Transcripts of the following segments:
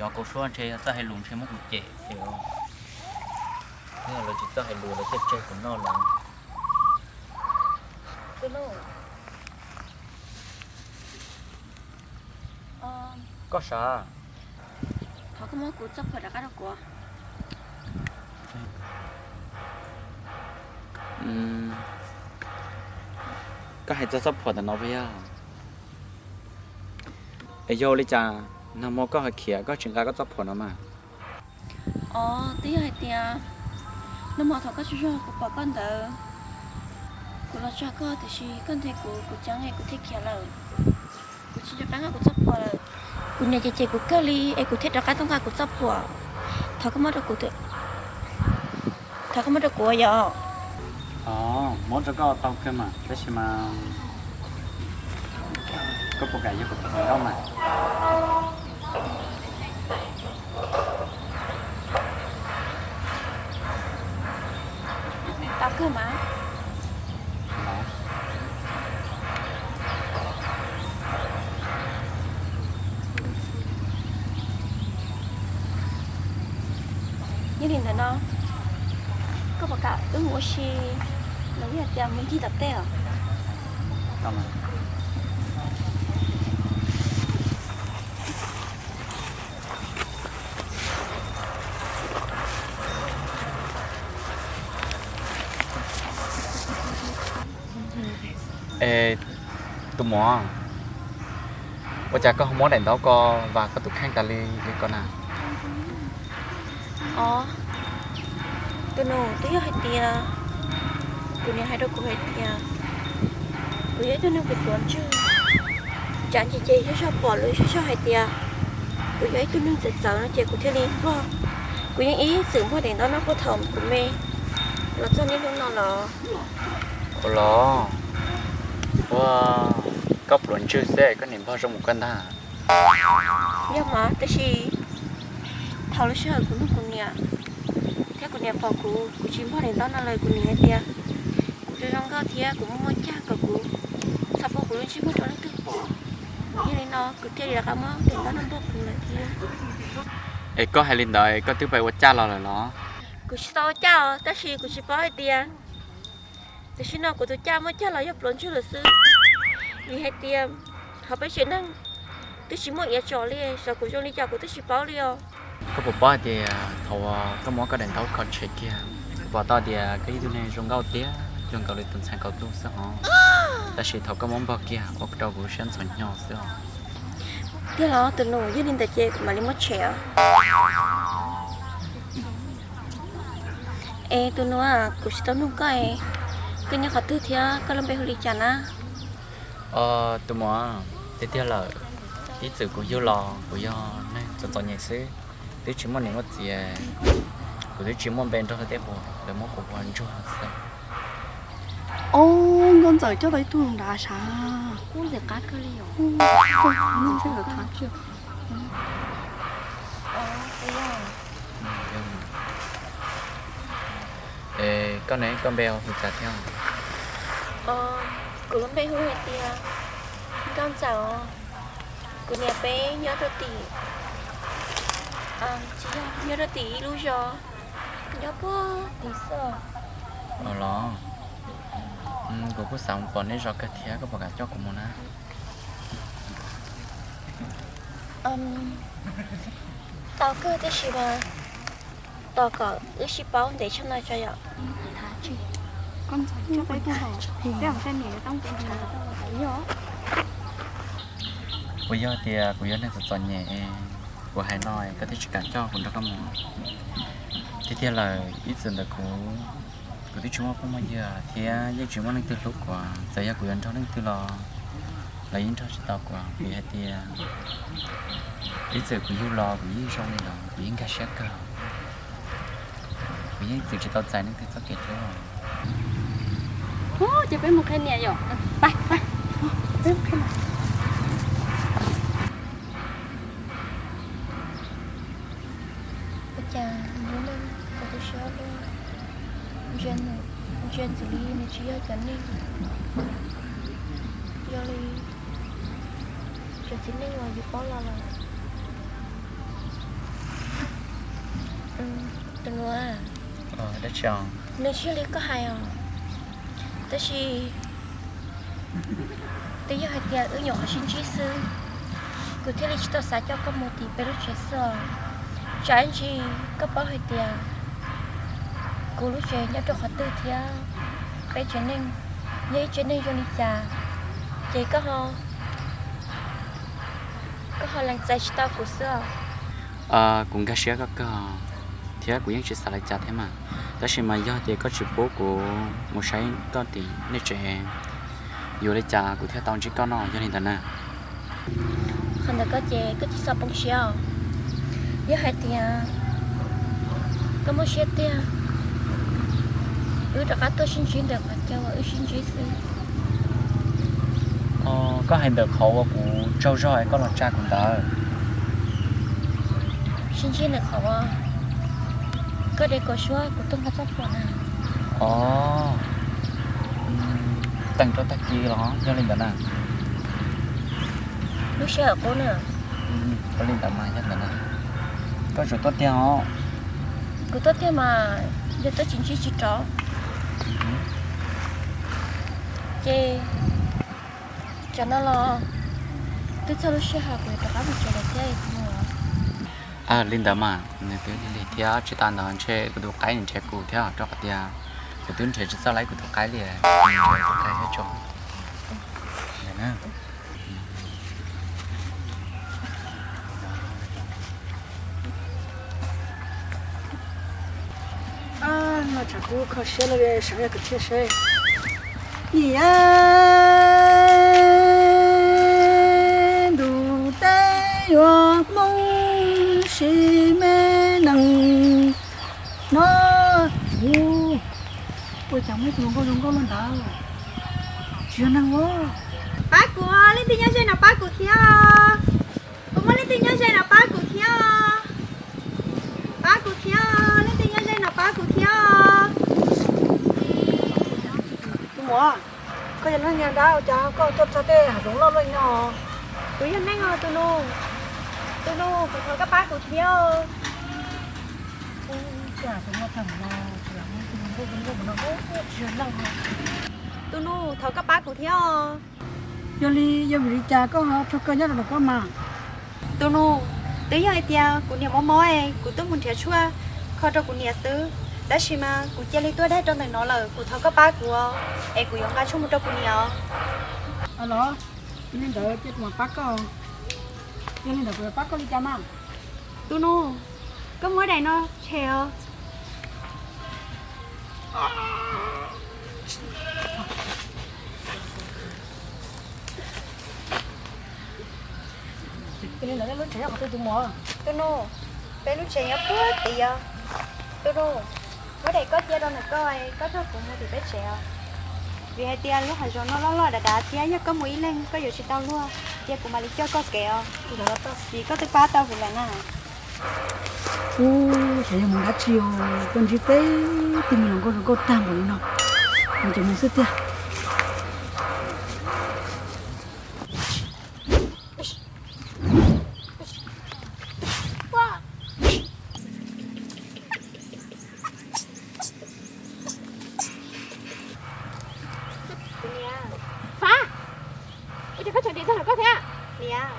Cov kaus suab ntshe yog txawj hais lus ntshe muab kuv cem ces, yog lawv tsis txawj hais lus lawv thiaj tseg kuv noj lawm. Koj sav? Thov koj muab kuv txoj phuam rov qab rau kuv. Koj hais txog txoj phuam ntawm no puas yog? Es yog li cas nag hmo koj ho khiav koj tsis nqa koj txoj phuam no mas? Os, twb yog hais tias nag hmo thaum koj tsaug zog kuv pom koj ntawd, kuv los tsa koj tiam sis koj nthe kuv, kuv ceev es kuv thiaj khiav lawm. Kuv tsis nco qab nqa kuv txoj phuam lawm. Kuv niam ces cem kuv kawg li es kuv thiaj rov qab tuaj nqa kuv txoj phuam. Thov koj muab rau kuv, thov koj muab rau kuv yom. Os, muab rau koj tau kawg mas, tab sis mas koj puas kam yog kuv tus hluas nkauj mas? Tau kawg mas. Yog li ntawd no, koj puas kam wb mus ua si los yog tias mus ncig tom tej os? Es tus muam, ua cas koj ho muab daim ntaub ko vam koj tus kheej tas li li ko na? Os, tus nus, twb yog hais tias kuv niam hais rau kuv hais tias kuv yog ib tug neeg pluav ntswg, tsam ces ces yog zog pom lawv zog zog hais tias kuv yog ib tug neeg txawv txawv no ces kuv thiaj li npog. Kuv yeej ib txwm npog daim ntaub no puag thaum kuv me los txog niaj hnub no los. Ua los, ua, koj pluav ntswg xwb koj niam npog zoo mus koj ntag. Yog mas, tab sis thaum lub sij hawm kuv nug kuv niam thiab kuv niam pom kuv, kuv tsis npog daim ntaub no lawm kuv niam hais tias kuv zoo zoo nkauj thiab kuv muaj muaj cag kom kuv txhob pub kuv lub ntsej muag rau leej twg pom. Yog li no kuv thiaj li rov qab muab daim ntaub no npog kuv lawm thiab. Es koj hais li ntawd koj twb pais ua caj los lawm los? Kuv tsis tau ua caj os, tab sis kuv tsis paub hais tias tam sim no kuv tus caj muaj cag los yog pluav ntswg lawm xwb. Vim hais tias hauv peb tsev neeg twb tsis muaj iav tsom li, xyov kuv zoo li cas kuv twb tsis paub li os. Koj puas paub hais tias thaum uas koj muab koj daim ntaub kho tshem kiag, kuv pom tau tias koj yog ib tug neeg zoo nkauj tiag zoo nkaus li tus ntxhais nkaus ntuj xwb hos, tab sis thaum koj muab npog kiag ua rau kuv siab ntxhov hnyo xwb os. Tiag los tus nus, yog li ntawd ces kuv mam li muab tshem os. Es tus nus, kuv tsis tau nug koj, koj nyob qhov twg thiab koj lub npe hu li cas na? Os, tus muam, tiag tiag lawm, ib txwm kuv yug los kuv yog neeg txom txom nyem xwb, twb tsis muaj niam muaj txiv, kuv twb tsis muaj npe nrog luag tej hu, lawv muab kuv hu ua Ntsuag xwb. Os, Nkauj Ntxawm coj tau ib tug nrad sav. Nkauj Ntxawm qab kawg li os. Es koj ne, koj npe hu cas thiab? Kuv lub npe hu hais tias Nkauj Ntxawm os. Kuv niam peb nyob rau tim, tsis yog, nyob rau tim ib lub zos nyob puag tim xwb. Los, kuv kuj xav mus pom nej zos kawg thiab, koj puas kam coj kuv mus na? Tau kawg, tab sis mas tos kom wb sib paub ntev tshaj no tso yom. Puas yog tias kuv yog neeg txom txom nyem, kuv hais no koj thiaj tsis kam coj kuv nrog koj mus? Tiag tiag lawm, ib txwm ntawm kuv, kuv twb tsis muaj phooj muaj ywg thiab yeej tsis muaj leej twg hlub kuv, txawm yog kuv yuav nrog leej twg los lawv yeej nrog tsis tau kuv, vim hais tias ib txwm kuv yug los kuv yeej zoo li ntawd, kuv yeej nkag siab kawg. Kuv yeej txwm tsis tau txais leej twg txoj kev hlub. Ces peb mus qhia niam yom. Peb mus qhia niam. Ua cas hnub no kuv tu siab luaj, ntsia ntxim li nws tsis yog cov neeg, yog li cov txiv neej uas yus paub los lawm. Tus nus, nws siab li koj hais os, tab sis twb yog hais tias wb nyuam qhuav sib ntsib xwb, kuv thiaj li tsis tau xav coj koj mus tim peb lub tsev xwb os. Tsam ib ntsis koj paub hais tias kuv lub tsev nyob rau qhov twg thiab peb tsev neeg yog ib tsev neeg zoo li cas, ces koj ho, koj ho lees txais tsis tau kuv xwb os. Kuv nkag siab koj kawg, thiab kuv yeej tsis xav li cas thiab mas. Tab sis mas yog tias koj tsis pub kuv mus saib koj tim nej tsev, yuav li cas kuv thiaj tau ntsib koj no, yog li ntawd na? Qhov ntawd koj ces koj tsis txhob poob siab os. Yog hais tias koj muaj siab tiag, wb rov qab tuaj sib ntsib ntawm qhov chaw uas wb sib ntsib xwb. Koj hais ntawm qhov uas kuv tsaug zog es koj los tsa kuv ntawd. Sib ntsib ntawm qhov uas koj de kaus suab kuv tuaj nqa txoj phuam na. Os, teem rau tag kis los yog li ntawd na. Lub sij hawm qub na. Ua li ntawd mas yog ntawd na. Koj tseem tuaj tiag os? Kuv tuaj tiag mas, yog tuaj tsis ntsib tsis rov. Ces tsam no los twb txog lub sij hawm kuv yuav rov qab mus tsev lawm thiab. Li ntawd mas nws twb lig thiab, tsis tas ntawd ntshe kuv tus qaib nws nrhiav kuv thiab, rau qhov tias kuv twb nrhiav tsis txog lawv kuv tus qaib li. Tus qaib thiab tso. No tshav kub kho siab lawm, sawv yog kwv txhiaj seb. Niam, ntuj teb yuav Hmoob sis me neeg no. Ua cas muaj ib tug hluas nkauj zoo nkauj luaj ntawd? Tsis yog neeg os. Pab kuv, leej twg nyob ze no pab kuv thiab. Kuv muaj leej twg nyob ze no pab kuv thiab. Pab kuv thiab, leej twg nyob ze no pab kuv thiab. Tus muam, koj yog leej niag dab ua cas koj tuaj txog tej hav zoov loj loj no? Kuv yog neeg os tus nus. Tus nus, kuv thov koj pab kuv thiab. Tus nus, thov koj pab kuv thiab os. Yog li yog vim li cas koj ho raug kaw nyob rau ntawm koj mas? Tus nus, twb yog hais tias kuv niam mob mob es kuv tuaj mus nrhiav tshuaj kho rau kuv niam xwb, tab sis mas kuv cia li tuaj daig rau ntawm no lawm, kuv thov koj pab kuv os, es kuv yuav nqa tshuaj mus rau kuv niam os. Los, yog li ntawd cia kuv mam pab koj. Yog li ntawd kuv yuav pab koj li cas mas? Tus nus, koj muab daim no tshem os. Yog li ntawd nej lub tsev nyob qhov twg tus muam? Tus nus, peb lub tsev nyob puag tid os. Tus nus, muab daim koj cia rau ntawm koj, koj nrog kuv mus tim peb tsev os. Vim hais tias lub hav zoov no loj loj dav dav thiab yog koj mus ib leeg koj yuav tsis tau luag, cia kuv mam li coj koj kev os. Vim koj twb pab tau kuv lawm na. Ub, xyov yog mus dab tsi os, koj ntsib teb tib me hluas nkauj zoo nkauj tag npaum li no, mus ces mus xwb tiag. Fab, ua cas koj tseem dim txog ntawm koj thiab? Niam,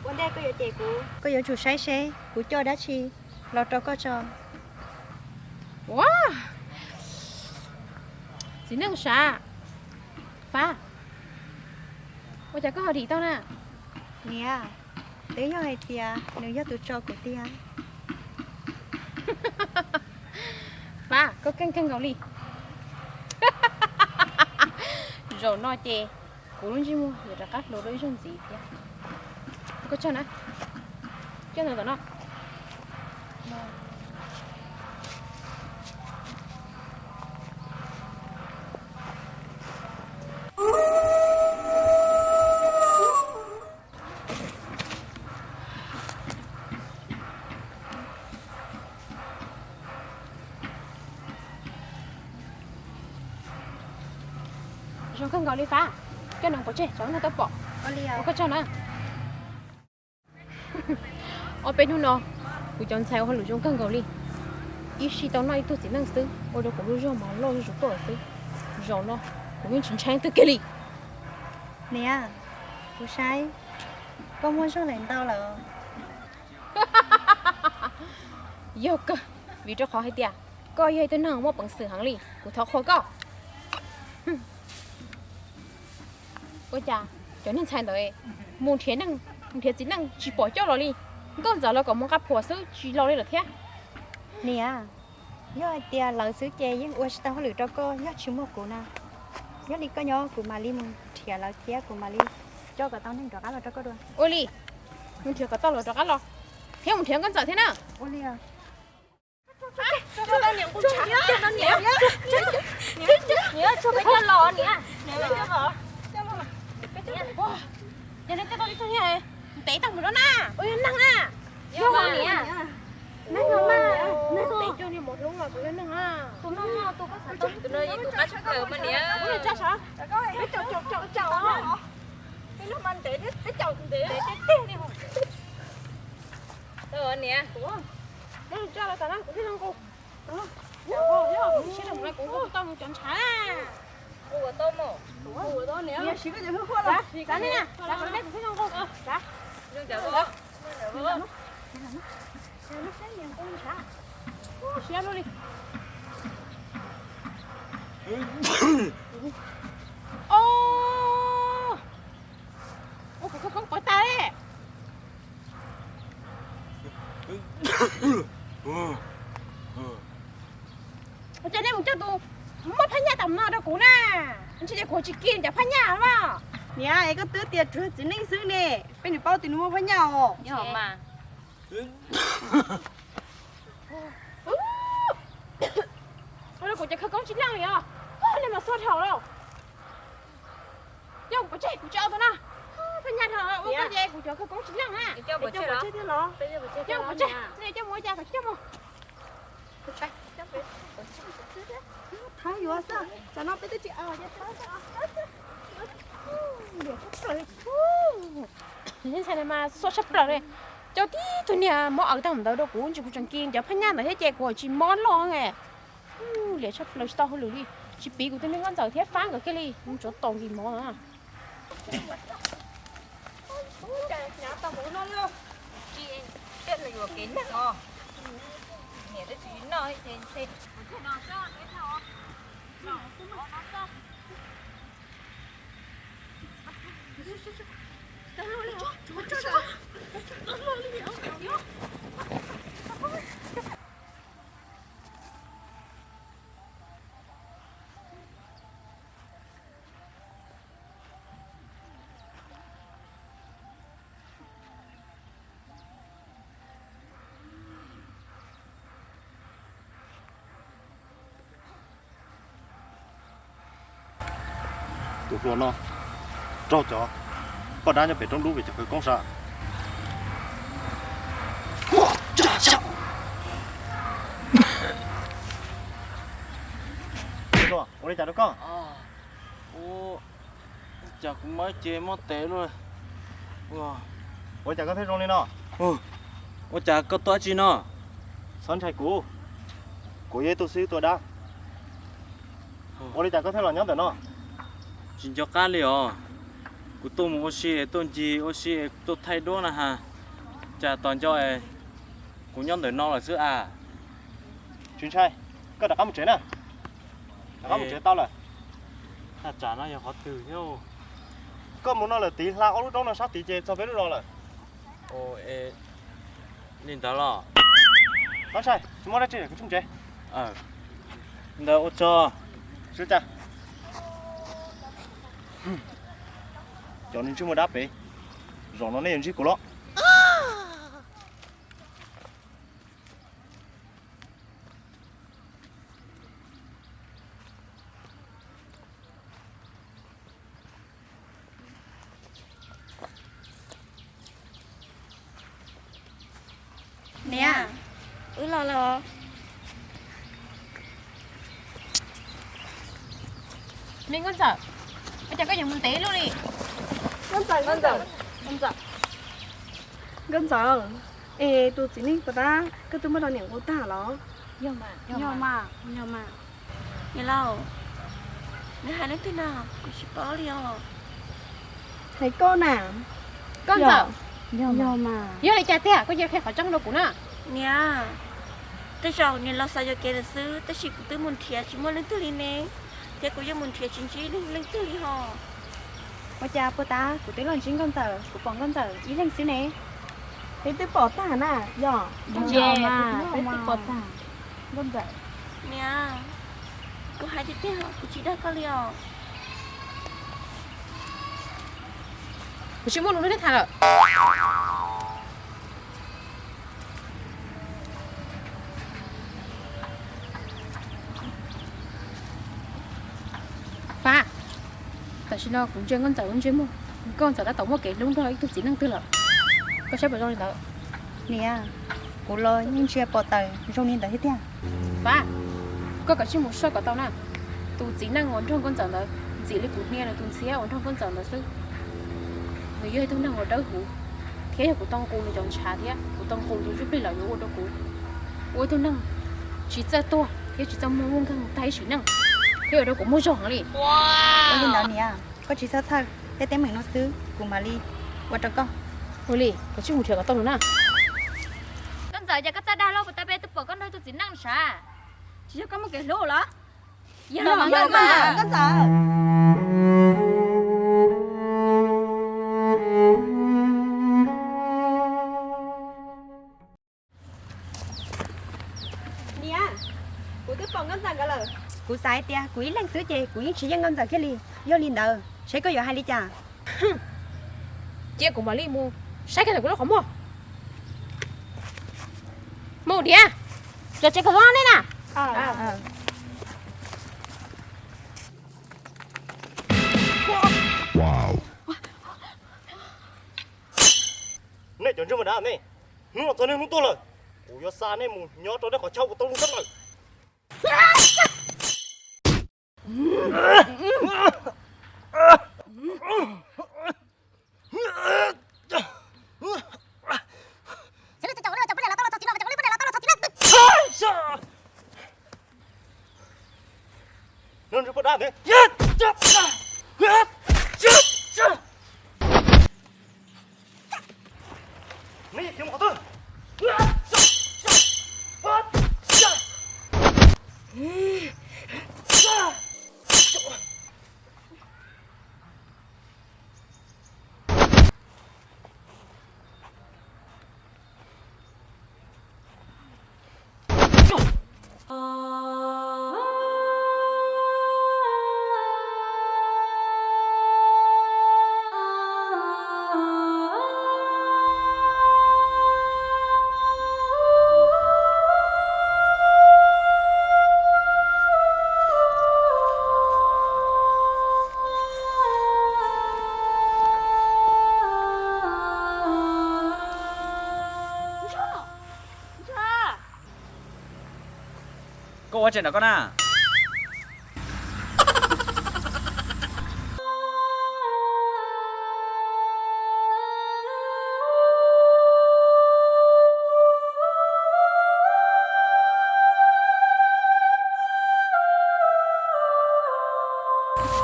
ua ntej koj yuav cem kuv, koj yuav tsum saib seb kuv coj dab tsi los rau koj tso. Ua, txiv neej sav. Fab, ua cas koj ho dim tau na? Niam, twb yog hais tias nws yog tus tso kuv tiag. Fab, koj keej kawg nkaus li. Zaum no ces kuv lub ntsej muag yuav rov qab hluas dua ib zaug ntxiv thiab. Koj tso na, coj ntawm no. Zoo kawg nkaus li Fab, coj no pov tseg tsam no tau pom. Ua koj tso na. Ob peb hnub no kuv cov ntxhais ua hauj lwm zoo kawg nkaus li. ib sij tau noj ib tug txiv neej xwb ua rau kuv lub zog mas loj zuj zus tuaj lawm xwb. Zaum no kuv yeej tsis ntshai twg kiag li. Niam, kuv saib koj muaj zog lawm ntau lawm. Yog kawg, vim rau qhov hais tias koj yog ib tug neeg muaj peev xwm heev li, kuv thov qhuas koj. Ua cas cov neeg ntxhais ntawd mus nrhiav neej, mus nrhiav txiv neej tsis pom coj los li? Nkauj Ntxawm los kom mus nqa phuam xwb tsis los li lawm thiab. Niam, yog hais tias lawv xwb ces yeej ua tsis tau hauj lwm rau koj, yog tsis muaj kuv na. Yog li koj nyob kuv mam li mus nrhiav lawv thiab kuv mam li coj kom tau neeg rov qab los rau koj dua. Ua li, mus nrhiav kom tau los rov qab los, thiab mus nrhiav Nkauj Ntxawm thiab na. Ua li. Ntev tag mus rau na, ua yog neeg na. Yog niam, neeg mas, ntev cuag niag mos hlub mas kuv yog neeg na. Tus no yog tus qab tshaj plaws mas niam. Peb caum caum caum caum, peb lub mas ntev thiab peb caum ntev tiag li. Niam, kuv thiaj zoo nqus. Kuv tau mus cov ntshav na. Kuv tau mus. Kuv tau niam. Kuv thiaj zoo nqus. Siab luaj li. Ua kuv khawv koob pov tas li. Ua cas nej mus coj tus muaj phab nyaj tam no rau kuv na? Ntshe ces kuv tsis kis cov phab nyaj mas. Niam, es koj twb tias tsuas txiv neej xwb ne, peb nws paub tias nws muaj phab nyaj os. Kuv cov khawv koob tsis leej li os. Nej mas xuab dhau lauj. Yog kuv pov tseg kuv tsis ua tus no. Phab nyaj dhau ua koj ces kuv cov khawv koob tsis leej na. Coj pov tseg, nej coj mus ua cas kom coj mus. Thawb yuav xwb, tsam no peb twb tsis Ntxhais mas xuab tshaj plaws li. Coj tib tug niag mob awv tag ntawd rau kuv, ntshe kuv tseem kis cov phab nyaj ntawd thiab ces kuv tsis mob loj. Liam tshaj plaws tsis tau hauj lwm li, tsis piv kuv tus me Nkauj Ntxawm thiab Fab nkawd kiag li, mus tsov tom nkis mov na. Tus hluas no raug cov poj dab nyob pem roob dub vim cov khawv koob sas. Ua li cas rau koj? Ua cas kuv mob ib ce mob tes luaj. Ua li cas koj thiaj zoo li no? Ua cas koj tuaj dab tsi no? Txhob ntshai kuv, kuv yog ib tug xib hwb tua dab. Ua li cas koj thiaj los nyob ntawm no? Tsis nco qab li os. Kuv tuaj mus ua si es tuaj ncig ua si es tuaj thaij duab na has, cas tos nco es kuv nyob ntawm no lawm xwb as. Tsis ntshai, koj rov qab mus tsev na. Rov qab mus tsev tau lawm. Thaj tsam no yog qhov twg thiab? Koj mus no lawm tid, hla ob lub roob no sab tid ces txog peb lub zos lawm. Li ntawd los? Txhob ntshai, tsis muaj dab tsi, kuv tsij mus tsev. Ntawd ua tsaug. Sib cas. Cov neeg ntsej muag dab pem, zaum no nej yuav ntsib kuv los. Niam, wb los lawm. Me Nkauj Ntxawm, ua cas koj yuav mus ntev luaj li? Nkauj Ntxawm, Nkauj Ntxawm, es tus txiv neej puas tab koj twb muab rau niam nqus tag los? Yog mas, yog mas. Niam laus, neb hais leej twg na? Kuv tsis paub li os. Hais koj na. Koj ntxawm. Yog mas. Yog li cas tiag, koj cia li qhia qhov tseeb rau kuv na. Niam, tej zaum niam laus xav yuam kev lawm xwb, tab sis kuv twb mus nrhiav tsis muaj leej twg li ne, thiab kuv yeej mus nrhiav tsis ntsib leej twg li ho. Ua cas puag ta kuv twb los ntsib nkauj ntxawm, kuv pom nkauj ntxawm ib leeg xwb ne. Peb twb pom tag na, yog. Peb twb pom tag nkauj ntxawm. Niam, kuv hais tiag tiag, kuv tsis dag koj li os. Kuv tsis muaj lus nrog neb tham lawm. Fab, tam sim no kuv ntsia nkauj ntxawm lub ntsej muag, nkauj ntxawm tab tom muaj kev hlub nrog ib tug txiv neej twg lawm. Koj saib puas zoo li ntawd? Niam, kuv los yeej ntsia pom tawm zoo li ntawd thiab tiag. Fab, koj kav tsij mus soj kom tau na. Tus txiv neej uas nrog nkauj ntxawm ntawd ntxim li kuv hnia nws tus ntxhiab uas nrog nkauj ntxawm ntawd xwb. Nws yog ib tug neeg uas dawb huv, thiab yog kuv tau nqus nws cov ntshav thiab kuv tau nqus nws tus ntsuj plig los yuav ua rau kuv ua ib tug neeg tsis txawj tuag thiab tsis txawj muaj lub nkeeg tag ib sim neej, thiab ua rau kuv muaj zog heev li. Ua li ntawd niam, koj tsis txhob txhawj, tej teeb meem no xwb kuv mam li ua rau koj. Ua li, koj tsij mus nrhiav kom tau nws na. Nkauj ntxawm, cas koj txawj dag loj puas tab, peb twb pom koj nrog tus txiv neej sav. Tsis yog koj muaj kev hlub los? Yog los mas, nkauj ntxawm. Niam, kuv twb pom nkauj ntxawm nkawd lawm. Kuv xav hais tias kuv ib leeg xwb ces kuv yeej tsis yeej nkauj ntxawm kiag li. Yog li ntawd seb koj yuav hais li cas? Cia kuv mam li mus saib kiag ntawm kuv lub qhov muag. Mus diam, tso tsev kawg zoo nej na. Nej cov ntsej muag dab nej, hnub no txog nej hnub tuag lawm. Kuv yuav xa nej mus nyob rau nej qhov chaw uas tau zoo txhawb lawm. Koj ua tsev nram koj na.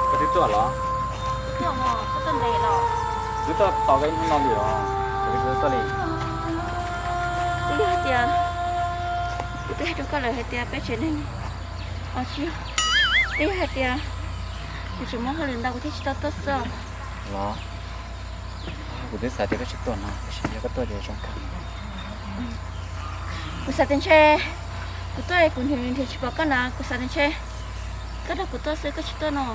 Koj twb tuaj los? Twb tuaj tos koj ib hnub no li os, koj twb tuaj li. Twb yog hais tias, kuv twb hais rau koj lawm hais tias peb tsev neeg, twb yog hais tias kuv tseem muaj hauj lwm ntau kuv thiaj tsis tau tuaj xwb. Los, kuv twb xav tias koj tsis tuaj no, tab sis yog koj tuaj ces zoo kawg. Kuv xav tias ntshe kuv tuaj kuv nrhiav nrhiav tsis pom koj na, kuv xav tias ntshe koj nrog kuv tuaj xwb koj tsis tuaj no.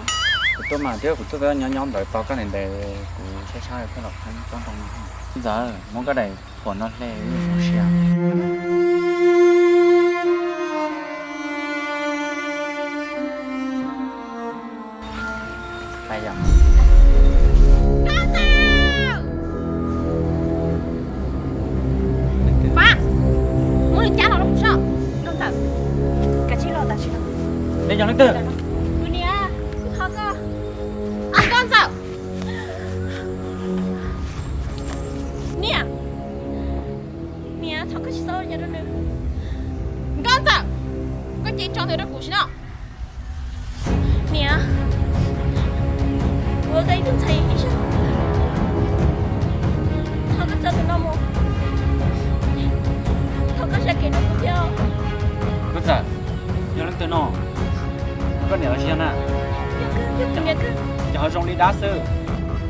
Kuv tuaj mas thiab, kuv tuaj nyob nyob ntawd tos koj ntev ntev, kuv saib saib koj los qab tsob ntoo no. Ntxawm, muab koj daim phuam no hle ua si. Fab, muab nws cab los rau kuv soj. Nkauj Ntxawm, kav tsij los tam sim no. Nej yog leej twg? Kuv niam, kuv thov koj. Nkauj Ntxawm. Niam, niam, thov koj tsis txhob ua li cas rau nws. Nkauj Ntxawm. Ces tso ntawd rau kuv sim no. Niam, kuv ua koj ib tug ntxhais ib zaug, thov koj txo tus no mus, thov koj zam kev rau kuv thiab. Nkauj Ntxawm, yog leej twg no? Koj niam los tsis yog na? Yog kawg, yog kuv niam kawg. Ces ho zoo li dab xwb.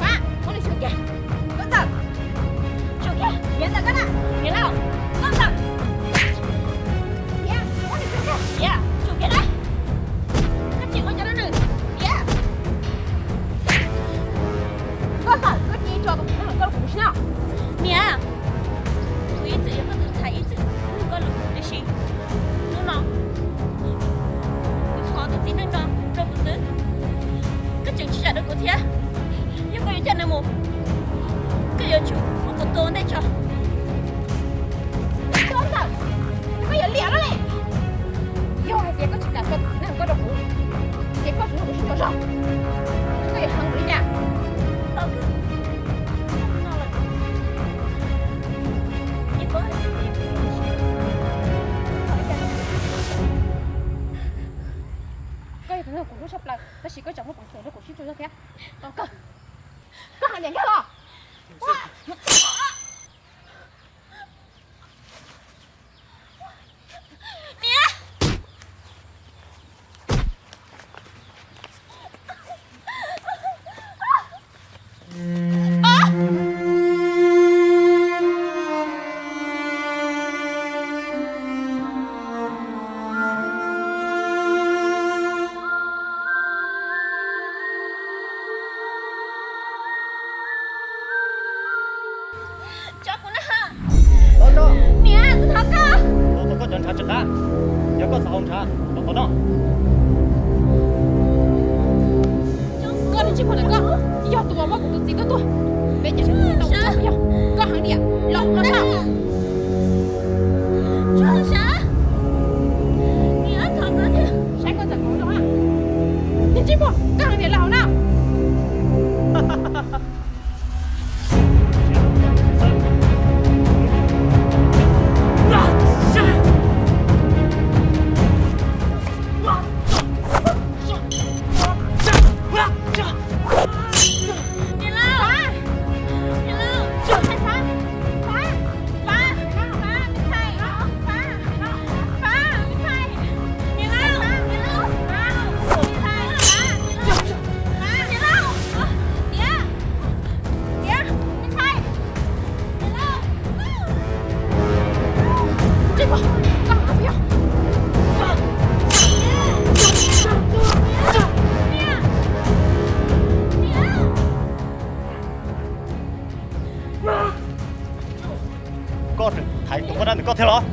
Pab, muab nws tsum kiag. Nkauj Ntxawm, tsum kiag, niam ntawm koj na, niam laus, Nkauj Ntxawm. Niam, muab nws tsum kiag, niam, tsum kiag na. Koj tsis ua cas rau nws, niam. Nkauj Ntxawm, koj cia li tso tus txiv neej ntawm koj rau kuv sim no. Niam, kuv ib txwm yog koj tus ntxhais ib txwm mloog koj lus, tiam sis hnub no kuv thov tus txiv neej no rau kuv xwb, koj tseem tsis zam rau kuv thiab. Yog koj yuav coj nws mus, koj yuav tsum muab kuv tua ua ntej tso. Nkauj Ntxawm, koj yuav liam no li. Yog hais tias koj tsis kam tso tus txiv neej ntawm koj rau kuv, ces koj tsuas nrog kuv sib ntaus zog, koj yuav heev npaum li cas? Koj yog tus neeg kuv hlub tshaj plaws, tab sis koj tseem muab kuv txuas nrog kuv sib ntaus zog thiab. Koj, koj hais tias nkag los. Tso kuv na. Niam, kuv thov koj. Tau, tau koj cov ntshav tsis qab. Yog koj xav haus ntshav los tau no. Koj niag ntsej muag ntawm koj, yog tus uas muab kuv tus txiv tuaj tuag, peb cov tsis tau yog koj heev tiag, los los sab. Saib koj ntxawm kuv zoo, niag ntsej muag, koj heev tiag, los hauv no. Koj tseem thaiv tus poj dab ntawm koj thiab los?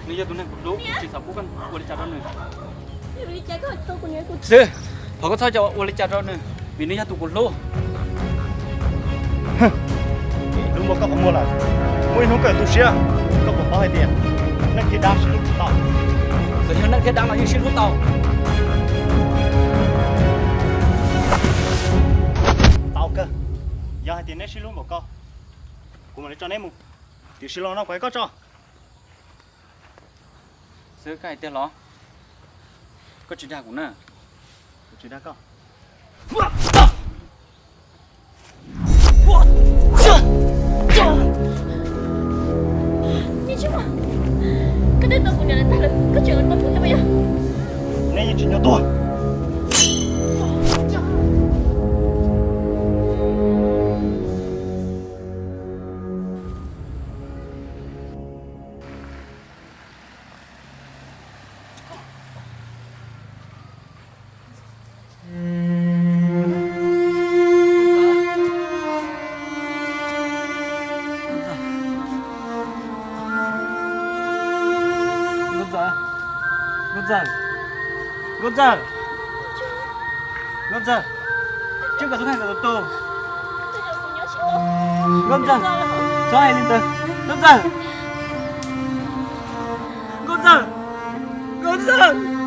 Nws yog tus neeg kuv hlub, kuv tsis xav pub koj ua li cas rau nws. Xwb, thov koj txhob coj ua li cas rau nws, vim nws yog tus kuv hlub. Hlub npaum koj qhov muag lawm, muaj ib hnub koj yuav tu siab. Koj puas paub hais tias neeg thiab dab sib hlub tsis tau? Txawm yog neeg thiab dab los yeej sib hlub tau. Tau kawg, yog hais tias neb sib hlub npaum ko, kuv mam li tso neb mus. Tiam sis los no kuv hais koj tso. Xwb, koj hais tiag los? Koj tsis dag kuv na. Kuv tsis dag koj. Niag ntsej muag, koj twb tau kuv niam lawv tag lawm, koj tseem tau kuv thiab puas yog? Neb yeej tsim nyog tuag. Nkauj Ntxawm, Nkauj Ntxawm, Nkauj Ntxawm, Nkauj Ntxawm, Nkauj Ntxawm, tsis kom tus kheej kom tus tu. Nkauj Ntxawm, txhob hais li ntawd. Nkauj Ntxawm, Nkauj Ntxawm, Nkauj Ntxawm.